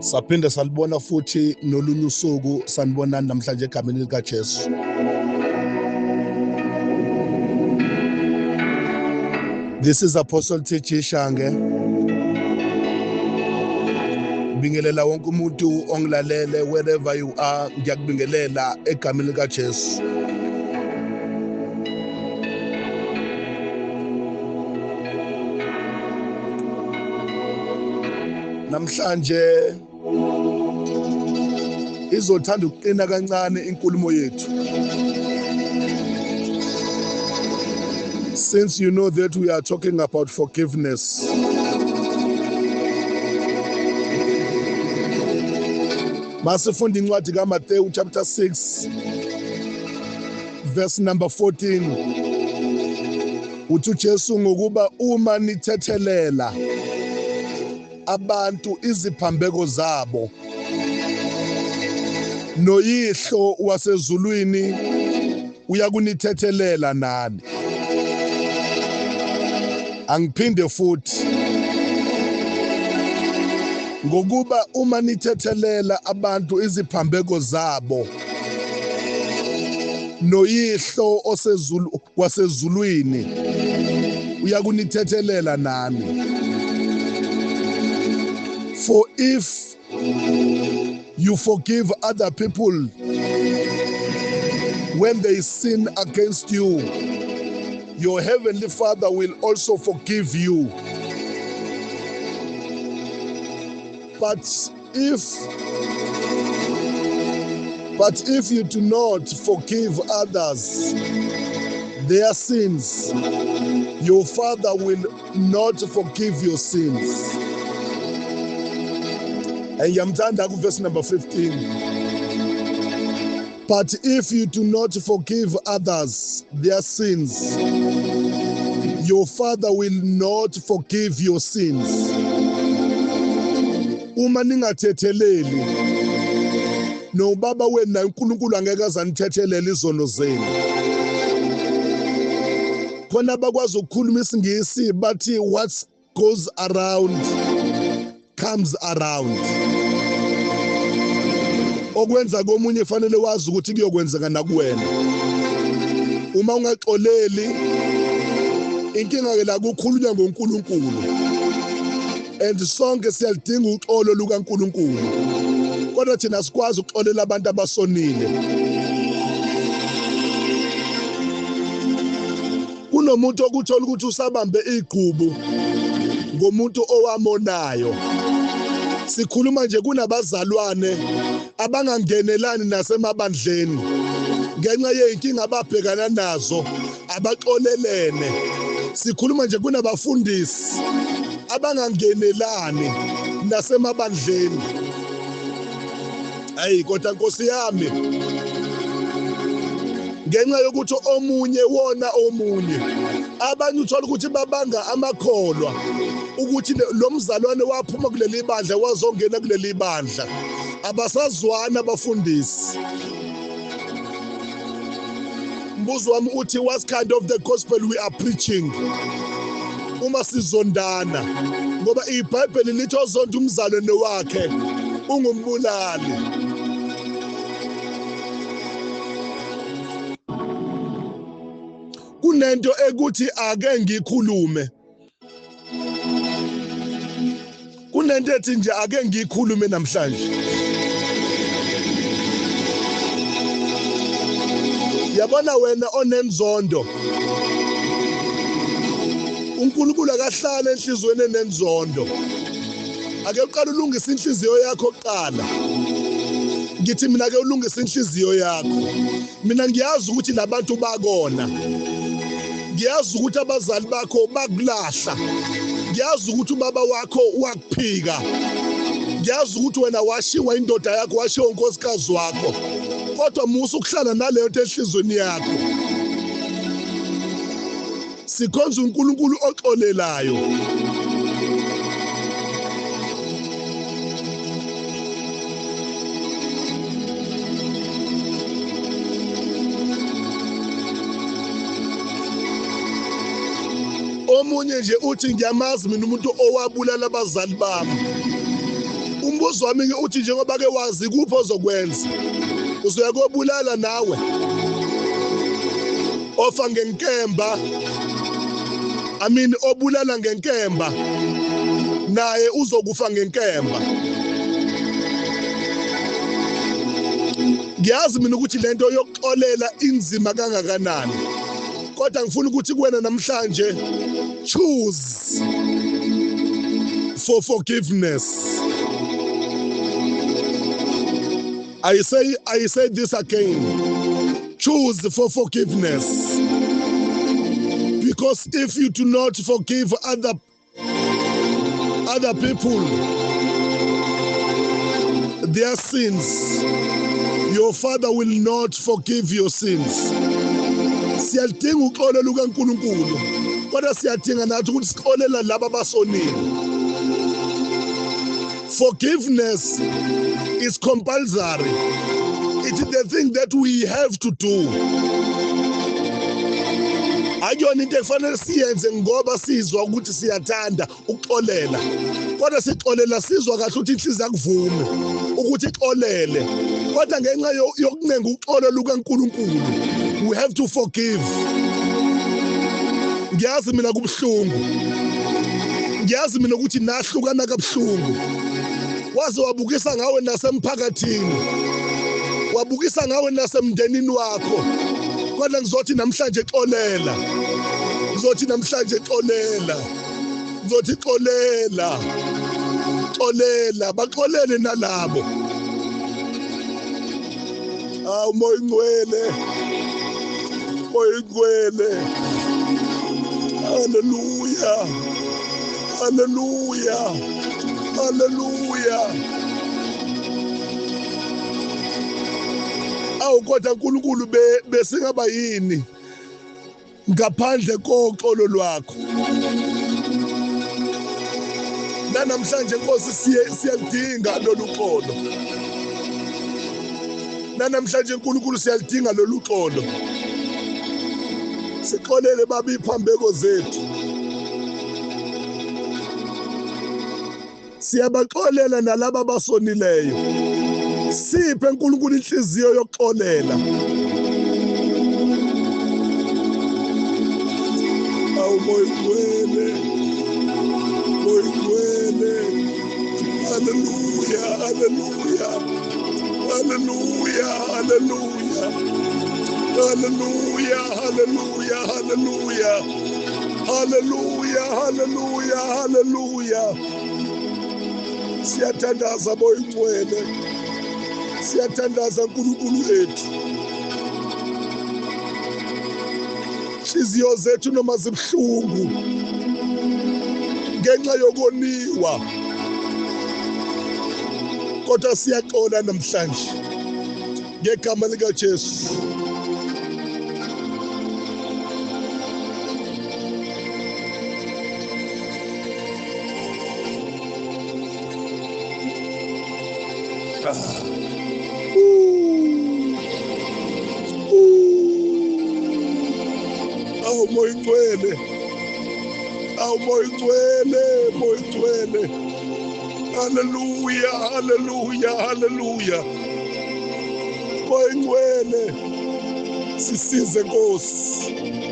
Saphinde salibona futhi nolunye usuku, sanibonani namhlanje egameni lika Jesu. This is Apostle T.G. Shange. Bingelela wonke umuntu ongilalele wherever you are, ngiyakubingelela egameni lika Jesu. Namhlanje izothanda ukuqina kancane inkulumo yethu. Since you know that we are talking about forgiveness, masifunda incwadi kaMateyu chapter 6 verse number 14. Uthi uJesu, ngokuba uma nithethelela abantu iziphambeko zabo, noyihlo wasezulwini uyakunithethelela nani. Angiphinde futhi, ngokuba uma nithethelela abantu iziphambeko zabo, noyihlo osezulu wasezulwini uyakunithethelela nani. For if you forgive other people when they sin against you, your heavenly Father will also forgive you. But if you do not forgive others their sins, your Father will not forgive your sins. And ngiyamthanda ku verse number 15. But if you do not forgive others their sins, your Father will not forgive your sins. Uma ningathetheleli, nobaba wenu uNkulunkulu angeke azanithethelele izono zenu. Khona abakwazi ukukhuluma isiNgisi bathi what goes around comes around. Okwenza komunye fanele wazi ukuthi kuyokwenzeka nakuwena. Uma ungaxoleli, inkinga ke la kukhulunywa ngoNkulunkulu. And sonke siyalidinga uxolo lukaNkulunkulu. Kodwa thina sikwazi ukuxolela abantu abasonile. Kunomuntu okuthola ukuthi usabambe igqubu ngomuntu owamonayo. Sikhuluma nje kunabazalwane abangangenelani nasemabandleni ngenxa yeyinkinga ababhekana nazo, abaxolelene. Sikhuluma nje kunabafundisi abangangenelani nasemabandleni. Ayi kodwa Nkosi yami, ngenxa yokuthi omunye wona omunye, abanye uthola ukuthi babanga amakholwa ukuthi lo mzalwane waphuma kuleli bandla wazongena kuleli bandla, abasazwana abafundisi. Mbuzo wami uthi, what kind of the gospel we are preaching uma sizondana? Ngoba iBhayibheli lithi ozonda umzalwane wakhe ungumbulali. Kunento ekuthi ake ngikhulume, kunento ethi nje ake ngikhulume namhlanje. Yabona wena onenzondo, uNkulunkulu akahlala enhliziyweni enenzondo. Ake uqale ulungise inhliziyo yakho kuqala. Ngithi mina ake ulungise inhliziyo yakho. Mina ngiyazi ukuthi labantu bakona, ngiyazi ukuthi abazali bakho bakulahla, ngiyazi ukuthi ubaba wakho wakuphika, ngiyazi ukuthi wena washiwa indoda yakho, washiwa unkosikazi wakho. Kodwa musa ukuhlala naleyo nto enhliziyweni yakho. Sikhonza uNkulunkulu oxolelayo. Omunye nje uthi ngiyamazi mina umuntu owabulala abazali bami. Umbuzo wami ke uthi njengoba ke wazi kuphi ozokwenza, uzoya kobulala nawe? Ofa ngenkemba, I mean obulala ngenkemba naye uzokufa ngenkemba. Ngiyazi mina ukuthi lento yokuxolela inzima kangakanani, kodwa ngifuna ukuthi kuwena namhlanje, choose for forgiveness. I say this again, choose for forgiveness, because if you do not forgive other people their sins, your Father will not forgive your sins. Siyalidinga uxolo lukaNkulunkulu, kodwa siyadinga nathi ukuthi sixolela laba abasonile. Forgiveness is compulsory. It is the thing that we have to do. Akuyona into ekufanele siyenze ngoba sizwa ukuthi siyathanda ukuxolela, kodwa sixolela sizwa kahle ukuthi inhliziyo akuvume ukuthi ixolele, kodwa ngenxa yokuncenga uxolo lukaNkulunkulu, we have to forgive. Ngiyazi mina kubuhlungu, ngiyazi mina ukuthi nahlukana kabuhlungu, waze wabukisa ngawe nasemphakathini, wabukisa ngawe nasemndenini wakho, kodwa ngizothi namhlanje xolela, ngizothi namhlanje xolela, ngizothi xolela, xolela, baxolele nalabo. Awu Moya Ngcwele, Moya Ngcwele, haleluya, haleluya, haleluya. Awu kodwa uNkulunkulu, besingaba yini ngaphandle koxolo lwakho? Namhlanje Nkosi siyalidinga lolu xolo. Namhlanje uNkulunkulu siyalidinga lolu xolo. Sixolele Baba iphambeko zethu, siyabaxolela nalaba abasonileyo. Siphe uNkulunkulu inhliziyo yokuxolela. Awu Moya Ngcwele, Moya Ngcwele, haleluya, haleluya, haleluya, haleluya, haleluya, haleluya, haleluya, haleluya, haleluya, haleluya. Siyathandaza Moya Ngcwele, siyathandaza uNkulunkulu wethu. Inhliziyo zethu noma zibuhlungu ngenxa yokoniwa, kodwa siyaxola namhlanje ngegama likaJesu. Awu Moya Ngcwele, awu Moya Ngcwele, Moya Ngcwele, haleluya, haleluya, haleluya. Moya Ngcwele, sisize Nkosi.